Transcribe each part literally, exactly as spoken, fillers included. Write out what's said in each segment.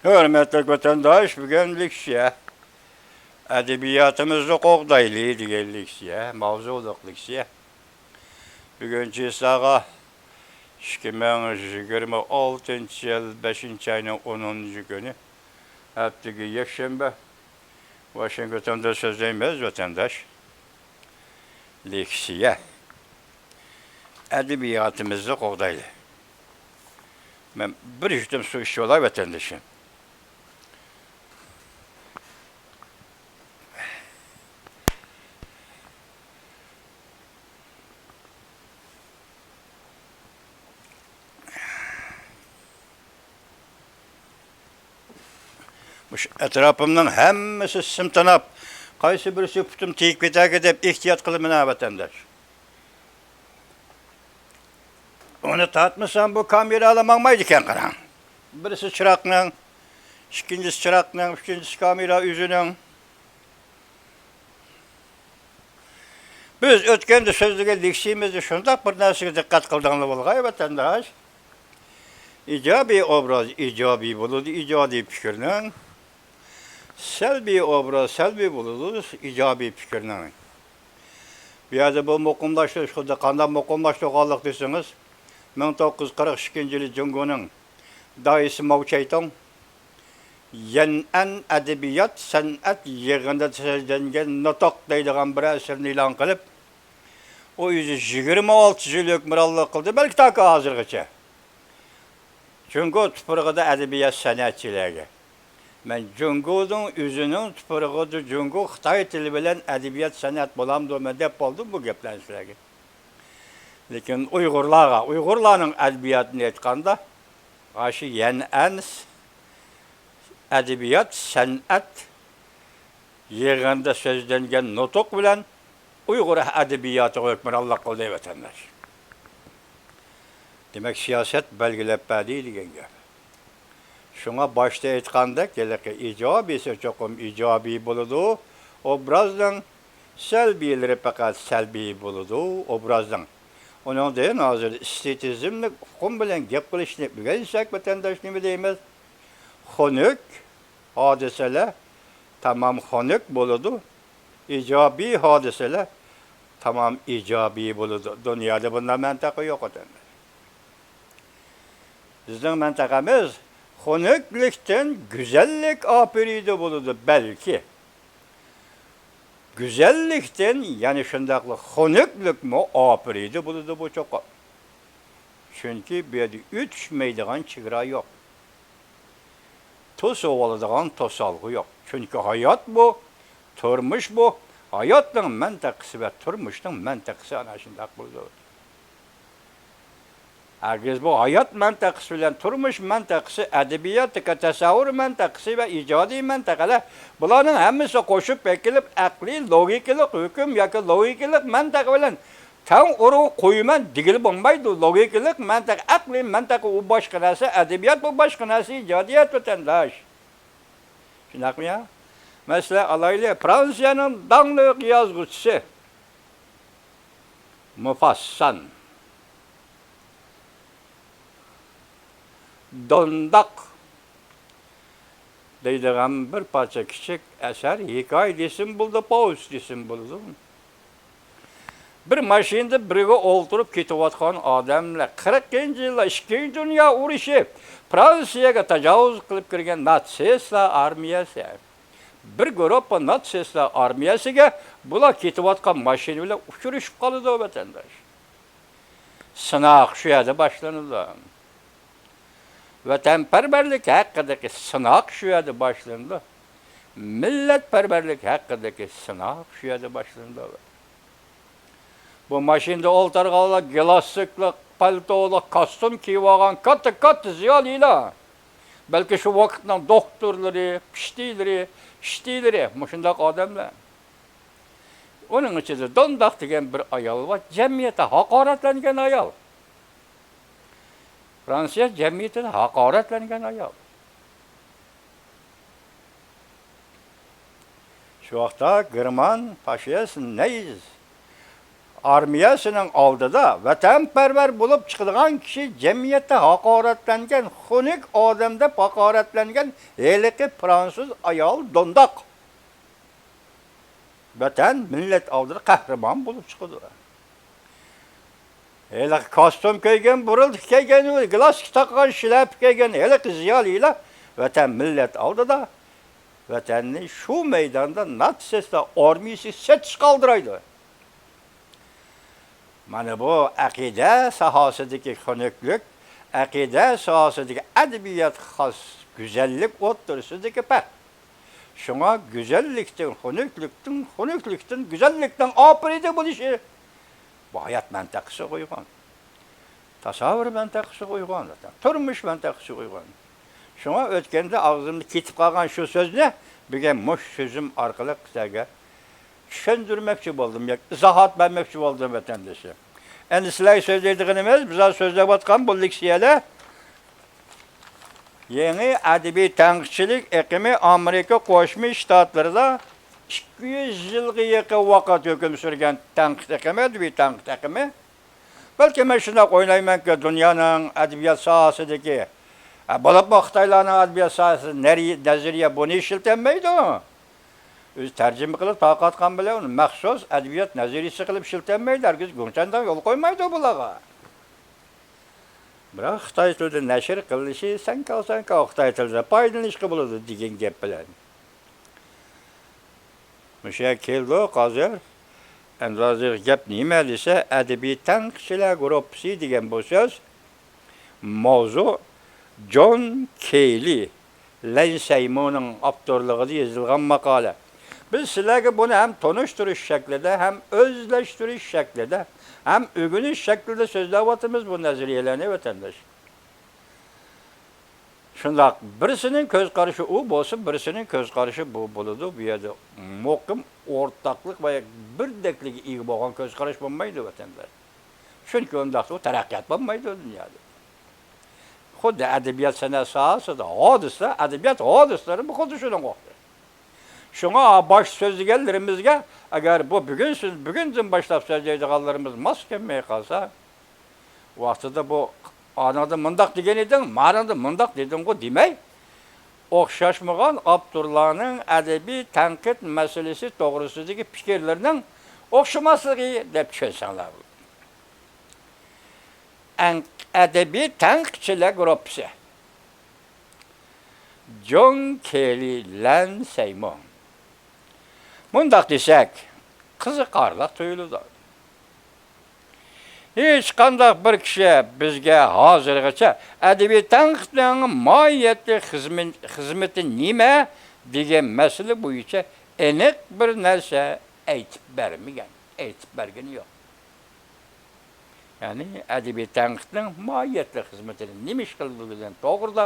ھۆرمەتلىك ۋەتەنداش، بۈگۈن لېكسىيە، ئەدەبىياتىمىزنى قوغدايلى دېگەن لېكسىيە، ماۋزۇلۇق لېكسىيە. بۈگۈن چىسلاغا ئىككى مىڭ يىگىرمە ئالتىنچى يىل بەشىنچى ئاينىڭ ئونىنچى كۈنى، ھەپتىگە يەكشەنبە، ۋاشىنگتوندا سۆزلەيمىز، ۋەتەنداش. لېكسىيە. ئەدەبىياتىمىزنى قوغدايلى. مەن بىر يۇتۇم سۇ ئىچىۋالاي، ۋەتەندىشىم. مۇشۇ ئەتراپىمنىڭ ھەممىسى سىم تاناپ، قايسى بىرسى پۇتۇم تېگىپ كېتەركى دەپ ئېھتىيات قىلىمەن ھە، ۋەتەنداش. ئۇنى تارتمىسام، بۇ كامېرالار ماڭمايدىكەن، قاراڭ. بىرسى چىراغنىڭ، ئىككىنچىسى چىراغنىڭ، ئۈچىنچىسى كامېرا ئۆزىنىڭ. بىز ئۆتكەندە سۆزلىگەن لېكسىيىمىزدە شۇنداق بىر نەرسىگە دىققەت قىلدىڭلار بولغاي، ۋەتەنداش. ئىجابىي ئوبراز ئىجابىي بولىدۇ، ئىجادىي پىكىرنىڭ. سەلبىي ئوبراز سەلبىي بولىدۇ، ئىجابىي پىكىرنىڭ. بۇ يەردە بۇ مۇقىملاشتۇرۇش خۇددى قانداق مۇقىملاشتۇرغانلىق دېسىڭىز، مىڭ توققۇز يۈز قىرىق ئىككىنچى يىلى جۇڭگونىڭ دايىسى ماۋ چېيتۇڭ يەنئەن ئەدەبىيات، سەنئەت يىغىنىدا سۆزلەنگەن نۇتۇق دەيدىغان بىر ئەسىرىنى ئېلان قىلىپ، ئۇ ئۆزى يىگىرمە ئالتە يىل ھۆكۈمرانلىق قىلدى، بەلكى تاكى ھازىرغىچە. جۇڭگو تۇپرىقىدا ئەدەبىيات سەنئەتچىلەرگە، مەن جۇڭگونىڭ ئۆزىنىڭ تۇپرىقىدا جۇڭگو خىتاي تىلى بىلەن ئەدەبىيات سەنئەت بولامدۇ مەن دەپ بولدۇم بۇ گەپلەرنى سىلەرگە. لېكىن ئۇيغۇرلارغا، ئۇيغۇرلارنىڭ ئەدەبىياتىنى ئېيتقاندا، ئاشۇ يەنئەن ئەدەبىيات سەنئەت يىغىنىدا سۆزلەنگەن نۇتۇق بىلەن ئۇيغۇر ئەدەبىياتىغا ھۆكۈمرانلىق قىلدى، ۋەتەنداش. دېمەك، سىياسەت بەلگىلەپ بەردى دېگەن گەپ. شۇڭا باشتا ئېيتقاندەك، ھېلىقى ئىجابىيسى چوقۇم ئىجابىي بولىدۇ ئوبرازنىڭ، سەلبىيلىرى پەقەت سەلبىي بولىدۇ ئوبرازنىڭ. ئۇنىڭدىن ھازىر ئېستېتىزملىق ئۇقۇم بىلەن گەپ قىلىشنى ئۆگەنسەك، ۋەتەنداش، نېمە دەيمىز؟ خۇنۈك ھادىسىلەر تامام خۇنۈك بولىدۇ، ئىجابىي ھادىسىلەر تامام ئىجابىي بولىدۇ. دۇنيادا بۇنداق مەنتىق يوق ئىدى. بىزنىڭ مەنتىقىمىز خۇنۈكلۈكتىن گۈزەللىك ئاپىرىدۇ بولىدۇ، بەلكى. گۈزەللىكتىن يەنە شۇنداقلا خۇنۈكلۈكمۇ ئاپىرىدۇ بولىدۇ بۇ چوقۇم. چۈنكى بۇ يەردە ئۆتۈشمەيدىغان چېگرا يوق. توسۇۋالىدىغان توسالغۇ يوق. چۈنكى ھايات بۇ، تۇرمۇش بۇ. ھاياتنىڭ مەنتىقىسى ۋە تۇرمۇشنىڭ مەنتىقىسى ئەنە شۇنداق بولىدۇ. ھەرگىز بۇ ھايات مەنتىقىسى بىلەن تۇرمۇش مەنتىقىسى، ئەدەبىياتتىكى تەسەۋۋۇر مەنتىقىسى ۋە ئىجادىي مەنتىقىلەر، بۇلارنىڭ ھەممىسى قوشۇپ بېكىلىپ، ئەقلىي، لوگىكىلىق ھۆكۈم ياكى لوگىكىلىق مەنتىق بىلەن تەڭ ئورۇنغا قويىمەن دېگىلى بولمايدۇ. لوگىكىلىق مەنتىق، ئەقلىي مەنتىق ئۇ باشقا نەرسە، ئەدەبىيات بۇ باشقا نەرسە، ئىجادىيەت ۋەتەنداش. شۇنداقمۇ يا؟ مەسىلەن ئالايلى، فرانسىيەنىڭ داڭلىق يازغۇچىسى مۇفاسسان دونداق دەيدىغان بىر پارچە كىچىك ئەسەر، ھېكايە دېسىمۇ بولىدۇ، پوۋېست دېسىمۇ بولىدۇ. بىر ماشىنىدا بىرگە ئولتۇرۇپ كېتىۋاتقان ئادەملەر، قىرىقىنچى يىللار ئىككىنچى دۇنيا ئۇرۇشى، فرانسىيەگە تاجاۋۇز قىلىپ كىرگەن ناتسىستلار ئارمىيەسى. بىر گۇرۇپپا ناتسىستلار ئارمىيەسىگە بۇلار كېتىۋاتقان ماشىنا بىلەن ئۇچرىشىپ قالىدۇ، ۋەتەنداش. سىناق شۇ يەردە باشلىنىدۇ. ۋەتەنپەرۋەرلىك ھەققىدىكى سىناق شۇ يەردە باشلىنىدۇ. مىللەتپەرۋەرلىك ھەققىدىكى سىناق شۇ يەردە باشلىنىدۇ. بۇ ماشىنىدا ئولتۇرغانلار گىلاستىكلىق، پالتولۇق، كاستيۇم كىيىۋالغان كاتتا-كاتتا زىيالىيلار. بەلكى شۇ ۋاقىتنىڭ دوختۇرلىرى، پىشتىلىرى، ئىشتىلىرى، مۇشۇنداق ئادەملەر. ئۇنىڭ ئىچىدە دونداق دېگەن بىر ئايال بار، جەمئىيەتتە ھاقارەتلەنگەن ئايال. فرانسىيە جەمئىيىتىدە ھاقارەتلەنگەن ئايال. شۇ ۋاقىتتا گېرمان فاشىست نەيز، ئارمىيەسىنىڭ ئالدىدا ۋەتەنپەرۋەر بولۇپ چىقىدىغان كىشى جەمئىيەتتە ھاقارەتلەنگەن، خۇنۈك ئادەم دەپ ھاقارەتلەنگەن ھېلىقى فرانسۇز ئايال دونداق. ۋەتەن، مىللەت ئالدىدا قەھرىمان بولۇپ چىقىدۇ. ھېلىقى كاستيۇم كىيگەن، بۇرۇلكا كىيگەن، گىلاسكا تاقىغان، شىلەپە كىيگەن ھېلىقى زىيالىيلار ۋەتەن، مىللەت ئالدىدا ۋەتەننى شۇ مەيداندا ناتسىستلار ئارمىيىسى سېتىشقا ئالدىرايدۇ. مانا بۇ ئەقىدە ساھەسىدىكى خۇنۈكلۈك، ئەقىدە ساھەسىدىكى ئەدەبىياتقا خاس گۈزەللىك ئوتتۇرىسىدىكى پەرق. شۇڭا گۈزەللىكتىن خۇنۈكلۈكتىن، خۇنۈكلۈكتىن گۈزەللىكنىڭ ئاپىرىدە بولۇشى، بۇ ھايات مەنتىقىسىغا ئۇيغۇن. تاساۋۇر مەنتىقىسىگە ئۇيغۇن، تۇرمۇش مەنتىقىسىگە ئۇيغۇن. شۇڭا ئۆتكەندە ئاغزىمدا كېتىپ قالغان شۇ سۆزنى بۈگۈن مۇشۇ سۆزۈم ئارقىلىق سىلەرگە چۈشەندۈرمەكچى بولدۇم ياكى ئىزاھات بەرمەكچى بولدۇم، ۋەتەندىشىم. ئەمدى سىلەرگە سۆزلەيدىغىنىمىز، بىز ھازىر سۆزلەۋاتقان بۇ لېكسىيەلەر يېڭى ئەدەبىي تەنقىدچىلىك ئېقىمى ئامېرىكا قوشما شتاتلىرىدا ئىككى يۈز يىلغا يېقىن ۋاقىت ھۆكۈم سۈرگەن تەنقىد ئېقىمى، ئەدەبىي تەنقىد ئېقىمى. بەلكى مەن شۇنداق ئويلايمەنكى، دۇنيانىڭ ئەدەبىيات ساھەسىدىكى، ھە، بولۇپمۇ خىتايلارنىڭ ئەدەبىيات ساھەسىدە نەرى-، نەزەرىيە بۇنى ئىشلىتەلمەيدۇ. ئۆزى تەرجىمە قىلىپ تارقاتقان بىلەن ئۇنى مەخسۇس ئەدەبىيات نەزەرىيىسى قىلىپ ئىشلىتەلمەيدۇ، ھەرگىز گۇڭچەنداڭ يول قويمايدۇ بۇلارغا. بىراق خىتاي تىلىدا نەشر قىلىنىشى سەنكاۋ-سەنكاۋ خىتاي تىلىدا پايدىلىنىشقا بولىدۇ دېگەن گەپ بىلەن. مۇشۇ يەرگە كېلدۇق ھازىر. ئەمدى ھازىر گەپ نېمە دېسە، ئەدەبىي تەنقىدچىلەر گۇرۇپپىسى دېگەن بۇ سۆز، ماۋزۇ جون كېلى، لەن سەيمونىڭ ئاپتورلۇقىدا يېزىلغان ماقالە. بىز سىلەرگە بۇنى ھەم تونۇشتۇرۇش شەكلىدە، ھەم ئۆزلەشتۈرۈش شەكلىدە، ھەم ئۆگىنىش شەكلىدە سۆزلەۋاتىمىز بۇ نەزەرىيەلەرنى، ۋەتەنداش. شۇنداق، بىرسىنىڭ كۆز قارىشى ئۇ بولسا، بىرسىنىڭ كۆز قارىشى بۇ بولىدۇ. بۇ يەردە مۇقىم ئورتاقلىق ۋە بىردەكلىككە ئىگە بولغان كۆز قاراش بولمايدۇ، ۋەتەنداش. چۈنكى ئۇنداقتا بۇ تەرەققىيات بولمايدۇ دۇنيادا. خۇددى ئەدەبىيات، سەنئەت ساھەسىدە ھادىسىلەر، ئەدەبىيات ھادىسىلىرىمۇ خۇددى شۇنىڭغا ئوخشاش. شۇڭا باشتا سۆزلىگەنلىرىمىزگە، ئەگەر بۇ بۈگۈن سۆز، بۈگۈندىن باشلاپ سۆزلەيدىغانلىرىمىز ماس كەلمەي قالسا، ۋاقتىدا بۇ ئانىڭدا مۇنداق دېگەن ئىدىڭ، مانىڭدا مۇنداق دېدىڭغۇ دېمەي، ئوخشاشمىغان ئاپتورلارنىڭ ئەدەبىي تەنقىد مەسىلىسى توغرىسىدىكى پىكىرلىرىنىڭ ئوخشىماسلىقى دەپ چۈشەنسەڭلار بولىدۇ. ئەن-، ئەدەبىي تەنقىدچىلەر گۇرۇپپىسى. جون كېلى، لەن سەيمون. مۇنداق دېسەك، قىزىقارلىق تۇيۇلىدۇ. ھېچقانداق بىر كىشى بىزگە ھازىرغىچە ئەدەبىي تەنقىدنىڭ ماھىيەتلىك خىزمە-، خىزمىتى نېمە دېگەن مەسىلە بويىچە ئېنىق بىر نەرسە ئېيتىپ بەرمىگەن، ئېيتىپ بەرگىنى يوق. يەنى ئەدەبىي تەنقىدنىڭ ماھىيەتلىك خىزمىتىنى، نېمە ئىش قىلىدىغىنى توغرىدا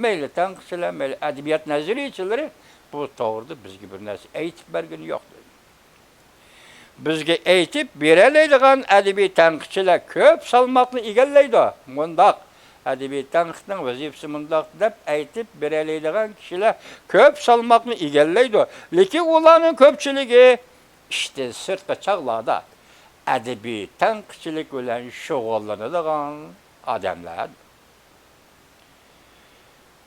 مەيلى تەنقىدچىلەر، مەيلى ئەدەبىيات نەزەرىيچىلىرى بۇ توغرىدا بىزگە بىر نەرسە ئېيتىپ بەرگىنى يوق. بىزگە ئېيتىپ بېرەلەيدىغان ئەدەبىي تەنقىدچىلەر كۆپ سالماقنى ئىگىلەيدۇ. مۇنداق، ئەدەبىي تەنقىدنىڭ ۋەزىپىسى مۇنداق دەپ ئېيتىپ بېرەلەيدىغان كىشىلەر كۆپ سالماقنى ئىگىلەيدۇ. لېكىن ئۇلارنىڭ كۆپچىلىكى ئىشتىن سىرتقى چاغلاردا ئەدەبىي تەنقىدچىلىك بىلەن شۇغۇللىنىدىغان ئادەملەر.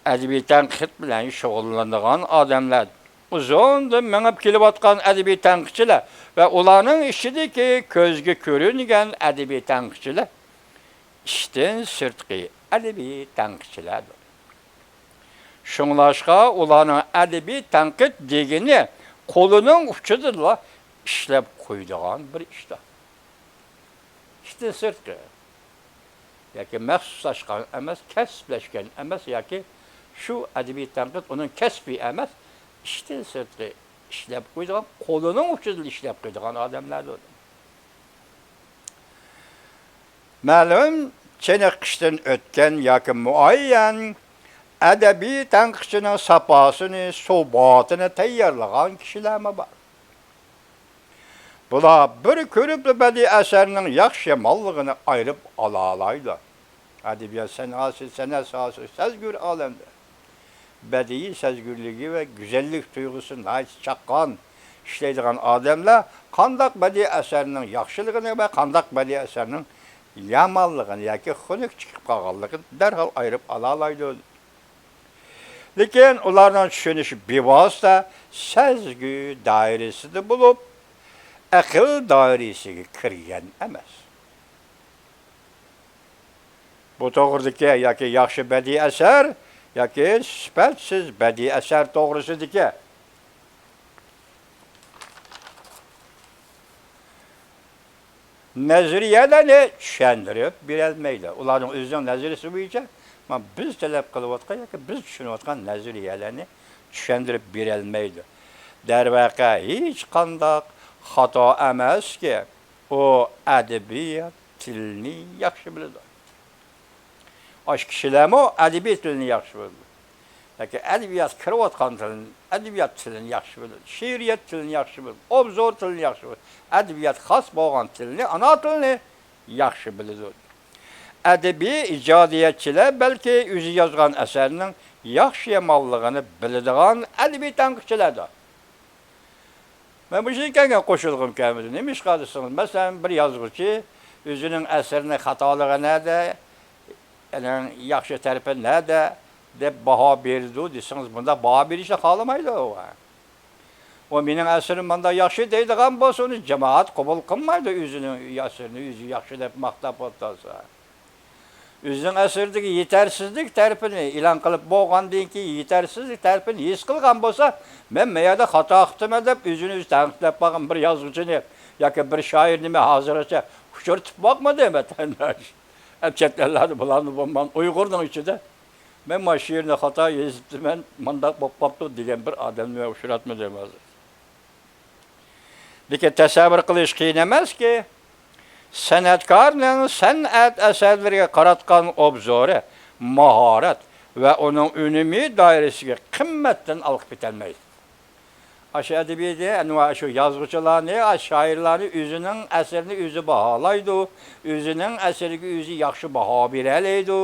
ئەدەبىي تەنقىد بىلەن شۇغۇللىنىدىغان ئادەملەر، ئۇزۇندىن مېڭىپ كېلىۋاتقان ئەدەبىي تەنقىدچىلەر ۋە ئۇلارنىڭ ئىچىدىكى كۆزگە كۆرۈنگەن ئەدەبىي تەنقىدچىلەر ئىشتىن سىرتقى ئەدەبىي تەنقىدچىلەردۇر. شۇڭلاشقا ئۇلارنىڭ ئەدەبىي تەنقىد دېگىنى قولىنىڭ ئۇچىدىلا ئىشلەپ قويىدىغان بىر ئىشتۇر. ئىشتىن سىرتقى ياكى مەخسۇسلاشقان ئەمەس، كەسىپلەشكەن ئەمەس ياكى شۇ ئەدەبىي تەنقىد ئۇنىڭ كەسپى ئەمەس، ئىشتىن سىرتقى ئىشلەپ قويىدىغان، قولىنىڭ ئۇچىدىلا ئىشلەپ قويىدىغان ئادەملەردۇر. مەلۇم چېنىقىشتىن ئۆتكەن ياكى مۇئەييەن ئەدەبىي تەنقىدچىنىڭ ساپاسىنى، سۇباتىنى تەييارلىغان كىشىلەرمۇ بار. بۇلار بىر كۆرۈپلا بەدىئىي ئەسەرنىڭ ياخشى يامانلىقىنى ئايرىپ ئالالايدۇ. ئەدەبىيات سەنئەتى، سەنئەت ساھەسى سەزگۈر ئالەمدە. بەدىئىي سەزگۈرلۈكى ۋە گۈزەللىك تۇيغۇسى ناھايىتى چاققان، ئىشلەيدىغان ئادەملەر قانداق بەدىئىي ئەسەرنىڭ ياخشىلىقىنى ۋە قانداق بەدىئىي ئەسەرنىڭ يامانلىقىنى ياكى خۇنۈك چىقىپ قالغانلىقىنى دەرھال ئايرىپ ئالالايدۇ. لېكىن ئۇلارنىڭ چۈشىنىشى بىۋاسىتە سەزگۈ دائىرىسىدە بولۇپ، ئەقىل دائىرىسىگە كىرگەن ئەمەس. بۇ توغرىدىكى ياكى ياخشى بەدىئىي ئەسەر ياكى سۈپەتسىز بەدىئىي ئەسەر توغرىسىدىكى نەزەرىيەلەرنى چۈشەندۈرۈپ بېرەلمەيدۇ. ئۇلارنىڭ ئۆزىنىڭ نەزەرىيىسى بويىچە، مانا، بىز تەلەپ قىلىۋاتقان ياكى بىز چۈشىنىۋاتقان نەزەرىيەلەرنى چۈشەندۈرۈپ بېرەلمەيدۇ. دەرۋەقە، ھېچقانداق خاتا ئەمەسكى، ئۇ ئەدەبىيات تىلىنى ياخشى بىلىدۇ. ئاشۇ كىشىلەرمۇ ئەدەبىي تىلنى ياخشى بىلىدۇ. ياكى ئەدەبىيات كىرىۋاتقان تىلنى، ئەدەبىيات تىلىنى ياخشى بىلىدۇ. شېئىرىيەت تىلىنى ياخشى بىلىدۇ. ئوبزور تىلىنى ياخشى بىلىدۇ. ئەدەبىيات خاس بولغان تىلنى، ئانا تىلنى ياخشى بىلىدۇ. ئەدەبىي ئىجادىيەتچىلەر بەلكى ئۆزى يازغان ئەسەرنىڭ ياخشى يامانلىقىنى بىلىدىغان ئەدەبىي تەنقىدچىلەردۇر. مەن مۇشۇ كەلگەن قوشۇلغۇم كەلمىدى. نېمىشقا دېسىڭىز، مەسىلەن، بىر يازغۇچى ئۆزىنىڭ ئەسىرىنىڭ خاتالىقى نەدە، ئەنە، ياخشى تەرىپى نەدە دەپ باھا بېرىدۇ دېسىڭىز، بۇنداق باھا بېرىشنى خالىمايدۇ ئۇ. ئۇ مېنىڭ ئەسىرىم مانداق ياخشى دەيدىغان بولسا، ئۇنى جامائەت قوبۇل قىلمايدۇ، ئۆزىنىڭ ئەسىرىنى ئۆزى ياخشى دەپ ماختاپ ئولتۇرسا. ئۆزىنىڭ ئەسىرىدىكى يېتەرسىزلىك تەرىپىنى ئېلان قىلىپ بولغاندىن كېيىن، يېتەرسىزلىك تەرىپىنى ھېس قىلغان بولسا، مەن مەيەردە خاتا قىپتىمەن دەپ ئۆزىنى ئۆزى تەنقىدلەپ قالغان بىر يازغۇچىنى ياكى بىر شائىرنى مەن ھازىرغىچە ئۇچرىتىپ باقمىدىم، ۋەتەنداش. ئەپ چەت ئەللەردە بۇلارنى بولمىغان ئۇيغۇرنىڭ ئىچىدە مەن مانا شېئىرنى خاتا يېزىپتىمەن، مانداق بولۇپ قاپتۇ دېگەن بىر ئادەمنى مەن ئۇچراتمىدىم ھازىر. لېكىن تەسەۋۋۇر قىلىش قىيىن ئەمەسكى، سەنئەتكارنىڭ سەنئەت ئەسەرلىرىگە قاراتقان ئوبزورى، ماھارەت ۋە ئۇنىڭ ئۈنۈمى دائىرىسىگە قىممەتتىن ئالقىپ كېتەلمەيدۇ. ئاشۇ ئەدەبىياتنى، ئەنۋە شۇ يازغۇچىلارنى، ئاشۇ شائىرلارنى ئۆزىنىڭ ئەسىرىنى ئۆزى باھالايدۇ، ئۆزىنىڭ ئەسىرىگە ئۆزى ياخشى باھا بېرەلەيدۇ،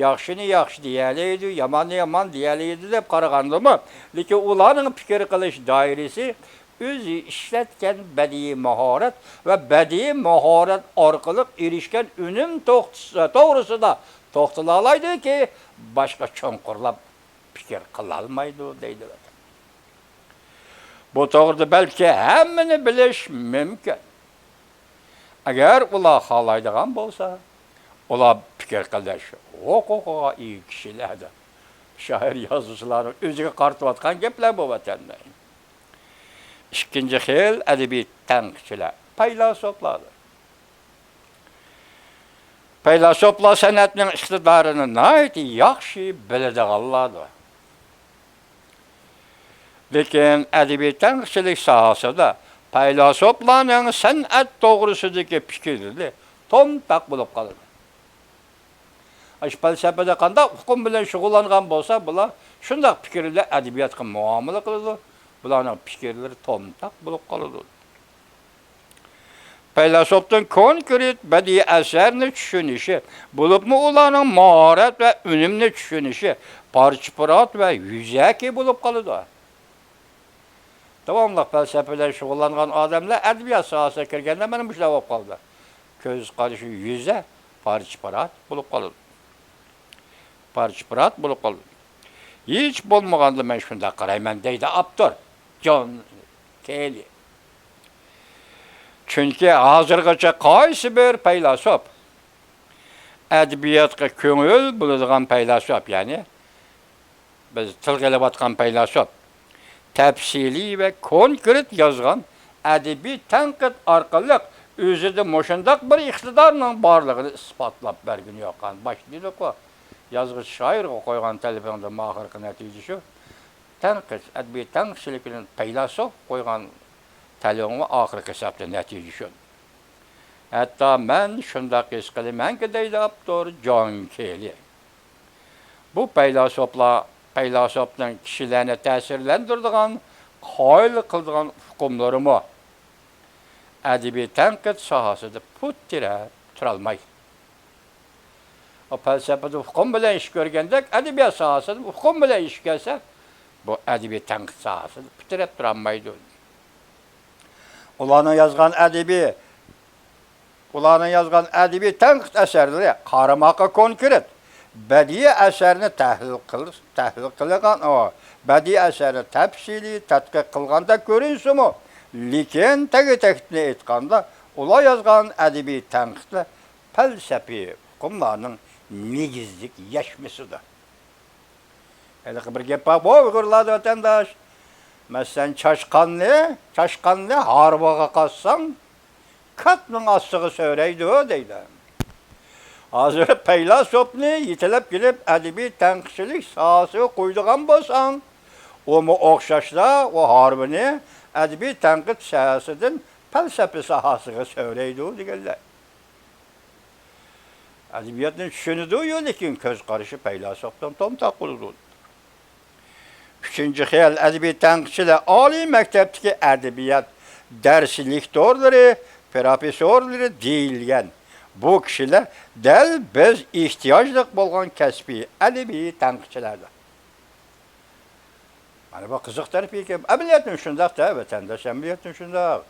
ياخشىنى ياخشى دېيەلەيدۇ، ياماننى يامان دېيەلەيدۇ دەپ قارىغاندىمۇ، لېكىن ئۇلارنىڭ پىكىر قىلىش دائىرىسى ئۆزى ئىشلەتكەن بەدىئىي ماھارەت ۋە بەدىئىي ماھارەت ئارقىلىق ئېرىشكەن ئۈنۈم توغرىسىدا توختىلالايدۇكى، باشقا چوڭقۇرلاپ پىكىر قىلالمايدۇ دەيدۇ. بۇ توغرىدا بەلكى ھەممىنى بىلىش مۇمكىن. ئەگەر ئۇلار خالايدىغان بولسا، ئۇلار پىكىر قىلىش ھوقۇقىغا ئىگە كىشىلەردۇر. شائىر يازغۇچىلارنىڭ ئۆزىگە قارىتىۋاتقان گەپلەر بۇ ۋەتەندە. ئىككىنچى خىل ئەدەبىي تەنقىدچىلەر پەيلاسوپلاردۇر. پەيلاسوپلار سەنئەتنىڭ ئىقتىدارىنى ناھايىتى ياخشى بىلىدىغانلاردۇر. لېكىن ئەدەبىي تەنقىدچىلىك ساھەسىدە پەيلاسوپلارنىڭ سەنئەت توغرىسىدىكى پىكىرلىرى تومتاق بولۇپ قالىدۇ. ئاشۇ پەلسەپىدە قانداق ئۇقۇم بىلەن شۇغۇللانغان بولسا، بۇلار شۇنداق پىكىر بىلەن ئەدەبىياتقا مۇئامىلە قىلىدۇ. بۇلارنىڭ پىكىرلىرى تومتاق بولۇپ قالىدۇ. پەيلاسوپنىڭ كونكرېت بەدىئىي ئەسەرنى چۈشىنىشى، بولۇپمۇ ئۇلارنىڭ ماھارەت ۋە ئۈنۈمنى چۈشىنىشى پارچە-پۇرات ۋە يۈزەكى بولۇپ قالىدۇ. داۋاملىق پەلسەپە بىلەن شۇغۇللانغان ئادەملەر ئەدەبىيات ساھەسىگە كىرگەندە مانا مۇشۇنداق بولۇپ قالىدۇ. كۆز قارىشى يۈزە، پارچە-پۇرات بولۇپ قالىدۇ. پارچە-پۇرات بولۇپ قالىدۇ. ھېچ بولمىغاندا مەن شۇنداق قارايمەن، دەيدۇ ئاپتور جون كېلى. چۈنكى ھازىرغىچە قايسى بىر پەيلاسوپ، ئەدەبىياتقا كۆڭۈل بۆلىدىغان پەيلاسوپ، يەنى بىز تىلغا ئېلىۋاتقان پەيلاسوپ تەپسىلىي ۋە كونكرېت يازغان ئەدەبىي تەنقىد ئارقىلىق ئۆزىدە مۇشۇنداق بىر ئىقتىدارنىڭ بارلىقىنى ئىسپاتلاپ بەرگىنى يوق. باشتا دېدۇققۇ، يازغۇچى شائىرغا قويغان تەلىپىڭدىن ئاخىرقى نەتىجە شۇ. تەنقىد، ئەدەبىي تەنقىدچىلىكىدىن پەيلاسوپ قويغان تەلىپىڭ ئاخىرقى ھېسابتا نەتىجە شۇ. ھەتتا مەن شۇنداق ھېس قىلىمەنكى، دەيدۇ ئاپتور جون كېلى. بۇ پەيلاسوپلار، پەيلاسوپنىڭ كىشىلەرنى تەسىرلەندۈرىدىغان، قايىل قىلىدىغان ئۇقۇملىرىمۇ ئەدەبىي تەنقىد ساھەسىدە پۇت تىرەپ تۇرالمايدۇ. ئۇ پەلسەپىدە ئۇقۇم بىلەن ئىش كۆرگەندەك، ئەدەبىيات ساھەسىدە ئۇقۇم بىلەن ئىش كەلسە، بۇ ئەدەبىي تەنقىد ساھەسىدە پۇت تىرەپ تۇرالمايدۇ. ئۇلارنىڭ يازغان ئەدەبىي، ئۇلارنىڭ يازغان ئەدەبىي تەنقىد ئەسەرلىرى قارىماققا كونكرېت، بەدىئىي ئەسەرنى تەھلىل قىل-، تەھلىل قىلغان، ئۇ، بەدىئىي ئەسەرنى تەپسىلىي تەتقىق قىلغاندەك كۆرۈنسىمۇ، لېكىن تەگى-تەكتىنى ئېيتقاندا، ئۇلار يازغان ئەدەبىي تەنقىدلەر پەلسەپىي ئۇقۇملارنىڭ نېگىزلىك يەشمىسىدۇر. ھېلىقى بىر گەپ بار، بۇ ئۇيغۇرلاردا، ۋەتەنداش. مەسىلەن، چاشقاننى، چاشقاننى ھارۋىغا قاتساڭ، كاتنىڭ ئاستىغا سۆرەيدۇ، دەيدۇ. ھازىر پەيلاسوپنى يېتىلەپ كېلىپ، ئەدەبىي تەنقىدچىلىك ساھەسىگە قويىدىغان بولساڭ، ئۇمۇ ئوخشاشلا ئۇ ھارۋىنى ئەدەبىي تەنقىد ساھەسىدىن پەلسەپە ساھەسىگە سۆرەيدۇ، دېگەنلەر. ئەدەبىياتنى چۈشىنىدۇ-يۇ، لېكىن كۆز قارىشى پەيلاسوپتىن تومتاق بولىدۇ. ئۈچىنچى خىل ئەدەبىي تەنقىدچىلەر ئالىي مەكتەپتىكى ئەدەبىيات دەرس لېكتورلىرى، پروفېسسورلىرى دېيىلگەن بۇ كىشىلەر دەل بىز ئېھتىياجلىق بولغان كەسپىي ئەدەبىي تەنقىدچىلەردۇر. مانا بۇ قىزىق تەرىپى ئىكەن. ئەمەلىيەتتىن شۇنداق-دە، ۋەتەنداش، ئەمەلىيەتتىن شۇنداق.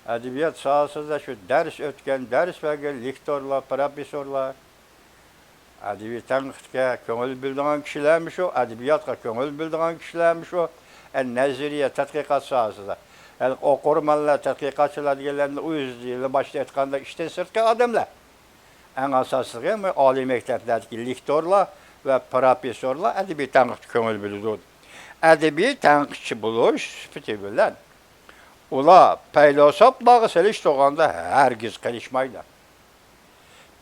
ئەدەبىيات ساھەسىدە شۇ دەرس ئۆتكەن، دەرس بەرگەن لېكتورلار، پروفېسسورلار، ئەدەبىي تەنقىدكە كۆڭۈل بۆلىدىغان كىشىلەرمۇ شۇ، ئەدەبىياتقا كۆڭۈل بۆلىدىغان كىشىلەرمۇ شۇ، ئە، نەزەرىيە، تەتقىقات ساھەسىدە. ھېلىقى ئوقۇرمەنلەر، تەتقىقاتچىلار دېگەنلەرنى ئۆزى باشتا ئېيتقاندا ئىشتىن سىرتقى ئادەملەر. ئەڭ ئاساسلىقى ئالىي مەكتەپلەردىكى لېكتورلار ۋە پروفېسسورلار ئەدەبىي تەنقىدكە كۆڭۈل بۆلىدۇ. ئەدەبىي تەنقىدچى بولۇش سۈپىتى بىلەن ئۇلار پەيلاسوپلارغا سېلىشتۇرغاندا ھەرگىز قېلىشمايدۇ.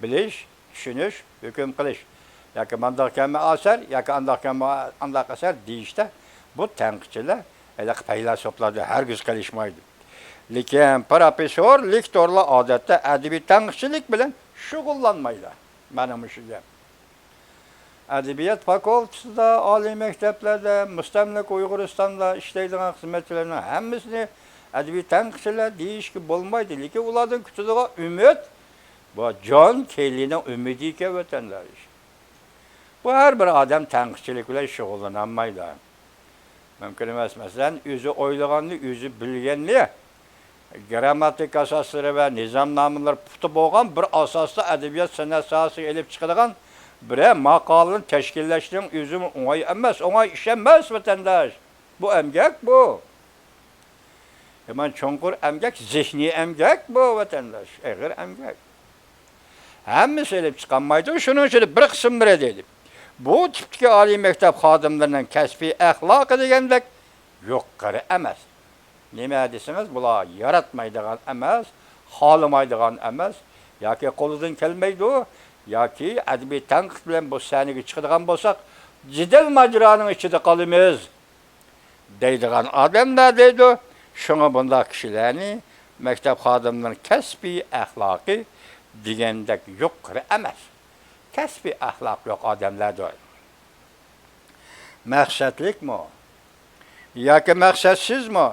بىلىش، چۈشىنىش، ھۆكۈم قىلىش، ياكى مانداقكەنمۇ ئەسەر، ياكى ئانداقكەنمۇ ئانداق ئەسەر دېيىشتە بۇ تەنقىدچىلەر ھېلىقى پەيلاسوپلاردىن ھەرگىز قېلىشمايدۇ. لېكىن پروفېسسور، لېكتورلار ئادەتتە ئەدەبىي تەنقىدچىلىك بىلەن شۇغۇللانمايدۇ. مانا مۇشۇ گەپ. ئەدەبىيات فاكۇلتېتىدا، ئالىي مەكتەپلەردە، مۇستەملىكە ئۇيغۇرىستاندا ئىشلەيدىغان خىزمەتچىلەرنىڭ ھەممىسىنى ئەدەبىي تەنقىدچىلەر دېيىشكە بولمايدۇ. لېكىن ئۇلاردىن كۈتىدىغان ئۈمىد، بۇ جون كېللىنىڭ ئۈمىدى ئىكەن، ۋەتەنداش. بۇ ھەر بىر ئادەم تەنقىدچىلىك بىلەن شۇغۇللىنالمايدۇ. مۇمكىن ئەمەس. مەسىلەن، ئۆزى ئويلىغاننى، ئۆزى بىلگەننى، گىرامماتىكا ئاساسلىرى ۋە نىزامنامىلىرى پۇختا بولغان بىر ئاساستا ئەدەبىيات سەنئەت ساھەسىگە ئېلىپ چىقىدىغان بىرەر ماقالىنى تەشكىللەشنىڭ ئۆزىمۇ ئوڭاي ئەمەس، ئوڭاي ئىش ئەمەس، ۋەتەنداش. بۇ ئەمگەك بۇ. يامان چوڭقۇر ئەمگەك، زېھنىي ئەمگەك بۇ، ۋەتەنداش. ئېغىر ئەمگەك. ھەممىسى ئېلىپ چىقالمايدۇ، شۇنىڭ ئىچىدە بىر قىسىملىرى دېدى. بۇ تىپتىكى ئالىي مەكتەپ خادىملىرىنىڭ كەسپىي ئەخلاقى دېگەندەك يۇقىرى ئەمەس. نېمە دېسىڭىز، بۇلار ياراتمايدىغان ئەمەس، خالىمايدىغان ئەمەس، ياكى قولىدىن كەلمەيدۇ، ياكى ئەدەبىي تەنقىد بىلەن بۇ سەھنىگە چىقىدىغان بولساق، جېدەل ماجىرانىڭ ئىچىدە قالىمىز. دەيدىغان ئادەملەر دەيدۇ. شۇڭا بۇنداق كىشىلەرنى مەكتەپ خادىملىرىنىڭ كەسپىي ئەخلاقى دېگەندەك يۇقىرى ئەمەس. كەسپىي ئەخلاق يوق ئادەملەردۇر. مەقسەتلىكمۇ ياكى مەقسەتسىزمۇ،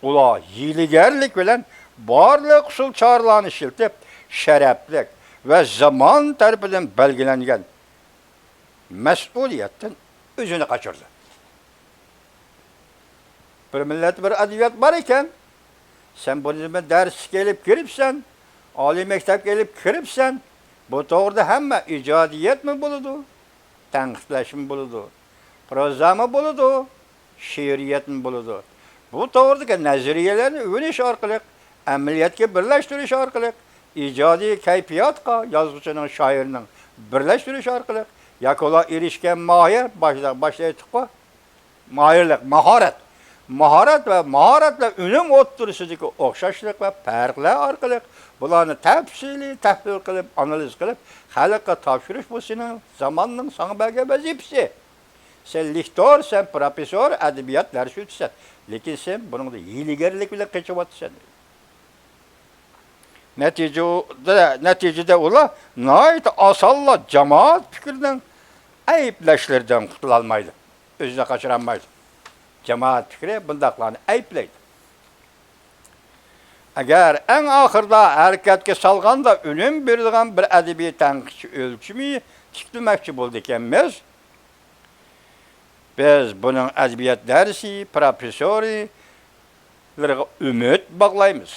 ئۇلار ھىيلىگەرلىك بىلەن بارلىق ئۇسۇل-چارىلەرنى ئىشلىتىپ، شەرەپلىك ۋە زامان تەرىپىدىن بەلگىلەنگەن مەسئۇلىيەتتىن ئۆزىنى قاچۇرىدۇ. بىر مىللەت، بىر ئەدەبىيات بار ئىكەن، سەن بۇنى دەرسكە ئېلىپ كىرىپسەن، ئالىي مەكتەپكە ئېلىپ كىرىپسەن، بۇ توغرىدا ھەممە ئىجادىيەتمۇ بولىدۇ، تەنقىدلەشمۇ بولىدۇ، پروزامۇ بولىدۇ، شېئىرىيەتمۇ بولىدۇ. بۇ توغرىدىكى نەزەرىيەلەرنى ئۆگىنىش ئارقىلىق، ئەمەلىيەتكە بىرلەشتۈرۈش ئارقىلىق، ئىجادىي كەيپىياتقا يازغۇچىنىڭ، شائىرنىڭ بىرلەشتۈرۈش ئارقىلىق، ياكى ئۇلار ئېرىشكەن ماھىيەت، باشتا، باشتا ئېيتتۇققۇ، ماھىرلىق، ماھارەت. ماھارەت ۋە ماھارەت بىلەن ئۈنۈم ئوتتۇرىسىدىكى ئوخشاشلىق ۋە پەرقلەر ئارقىلىق بۇلارنى تەپسىلىي تەھلىل قىلىپ، ئانالىز قىلىپ، خەلققە تاپشۇرۇش، بۇ سېنىڭ زاماننىڭ ساڭا بەرگەن ۋەزىپىسى. سەن لېكتور، سەن پروفېسسور، ئەدەبىيات دەرس ئۆتىسەن. لېكىن سەن بۇنىڭدا ھىيلىگەرلىك بىلەن قېچىۋاتىسەن. نەتىجىدە، نەتىجىدە ئۇلار ناھايىتى ئاسانلا جامائەت پىكرىنىڭ ئەيىبلەشلىرىدىن قۇتۇلالمايدۇ. ئۆزىنى قاچۇرالمايدۇ. جامائەت پىكرى بۇنداقلارنى ئەيىبلەيدۇ. ئەگەر ئەڭ ئاخىرىدا ھەرىكەتكە سالغاندا ئۈنۈم بېرىدىغان بىر ئەدەبىي تەنقىدچى ئۆلچىمى تىكلىمەكچى بولىدىكەنمىز، بىز بۇنىڭ ئەدەبىيات دەرسى، پروفېسسورى، ئۈمىد باغلايمىز.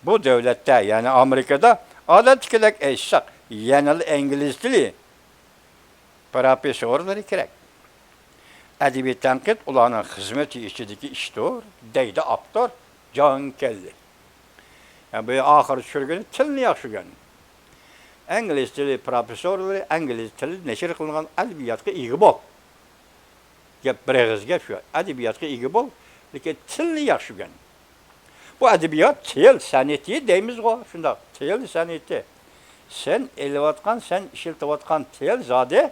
بۇ دۆلەتتە، يەنى ئامېرىكىدا، ئادەتتىكىدەك ئېيتساق، يەنىلا ئىنگلىز تىلى پروفېسسورلىرى كېرەك. ئەدەبىي تەنقىد ئۇلارنىڭ خىزمىتى ئىچىدىكى ئىشتۇر، دەيدۇ ئاپتور جان كېللى. يەنى بۇ ئاخىرى چۈشۈرگىنى تىلنى ياخشى ئۆگەن. ئىنگلىز تىلى پروفېسسورلىرى ئىنگلىز تىلىدا نەشر قىلىنغان ئەدەبىياتقا ئىگە بول. گەپ بىر ئېغىز گەپ شۇ. ئەدەبىياتقا ئىگە بول، لېكىن تىلنى ياخشى ئۆگەن. بۇ ئەدەبىيات تىل سەنئىتى دەيمىزغۇ، شۇنداق، تىل سەنئىتى. سەن ئېلىۋاتقان، سەن ئىشلىتىۋاتقان تىل زادى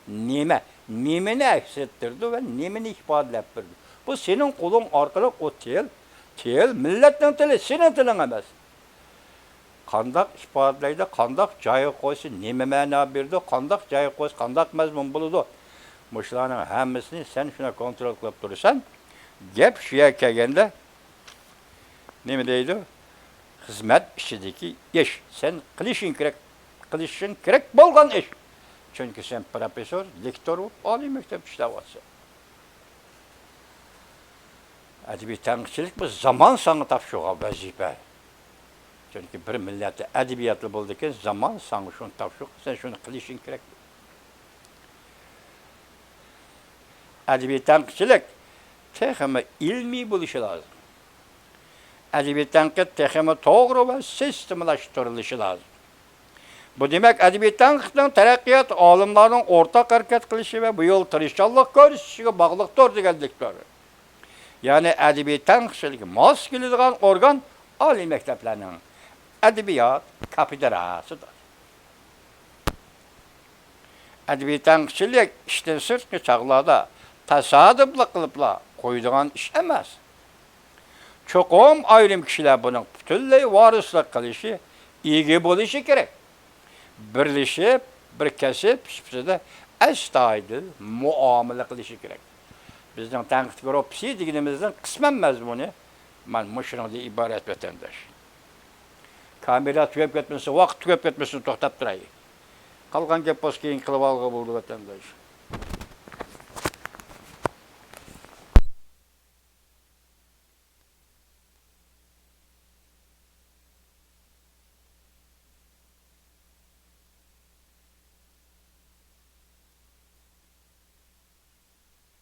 نېمە؟ نېمىنى ئەكس ئەتتۈرىدۇ ۋە نېمىنى ئىپادىلەپ بېرىدۇ؟ بۇ سېنىڭ قولۇڭ ئارقىلىق ئۇ تىل، تىل مىللەتنىڭ تىلى، سېنىڭ تىلىڭ ئەمەس. قانداق ئىپادىلەيدۇ، قانداق جايغا قويسا نېمە مەنا بېرىدۇ، قانداق جايغا قويسا قانداق مەزمۇن بولىدۇ؟ مۇشۇلارنىڭ ھەممىسىنى سەن شۇنداق كونترول قىلىپ تۇرىسەن. گەپ شۇ يەرگە كەلگەندە، نېمە دەيدۇ؟ خىزمەت ئىچىدىكى ئىش. سەن قىلىشىڭ كېرەك، قىلىشىڭ كېرەك بولغان ئىش. چۈنكى سەن پروفېسسور، لېكتور بولۇپ، ئالىي مەكتەپتە ئىشلەۋاتىسەن. ئەدەبىي تەنقىدچىلىك بۇ زامان ساڭا تاپشۇرغان ۋەزىپە. چۈنكى بىر مىللەتتە ئەدەبىياتلا بولىدىكەن، زامان ساڭا شۇنى تاپشۇرغان، سەن شۇنى قىلىشىڭ كېرەك. ئەدەبىي تەنقىدچىلىك تېخىمۇ ئىلمىي بولۇشى لازىم. ئەدەبىي تەنقىد تېخىمۇ توغرا ۋە سىستېمىلاشتۇرۇلۇشى لازىم. بۇ دېمەك، ئەدەبىي تەنقىدنىڭ تەرەققىيات، ئالىملارنىڭ ئورتاق ھەرىكەت قىلىشى ۋە بۇ يول تىرىشچانلىق كۆرسىتىشىگە باغلىقتۇر دېگەنلىكتۇر. يەنى ئەدەبىي تەنقىدچىلىككە ماس كېلىدىغان ئورگان ئالىي مەكتەپلەرنىڭ ئەدەبىيات كاپىدراسىدۇر. ئەدەبىي تەنقىدچىلىك ئىشتىن سىرتقى چاغلاردا تاسادىپلىق قىلىپلا قويىدىغان ئىش ئەمەس. چوقۇم ئايرىم كىشىلەر بۇنىڭ پۈتۈنلەي ۋارىسلىق قىلىشى، ئىگە بولۇشى كېرەك. بىرلىشىپ، بىر كەسىپ سۈپىتىدە ئەستايىدىل مۇئامىلە قىلىشى كېرەك. بىزنىڭ تەنقىد گۇرۇپپىسى دېگىنىمىزنىڭ قىسمەن مەزمۇنى مانا مۇشۇنىڭدىن ئىبارەت، ۋەتەنداش. كامېرا تۈگەپ كەتمىسۇن، ۋاقىت تۈگەپ كەتمىسۇن، توختاپ تۇراي. قالغان گەپ بولسا كېيىن قىلىۋالغىلى بولىدۇ، ۋەتەنداش.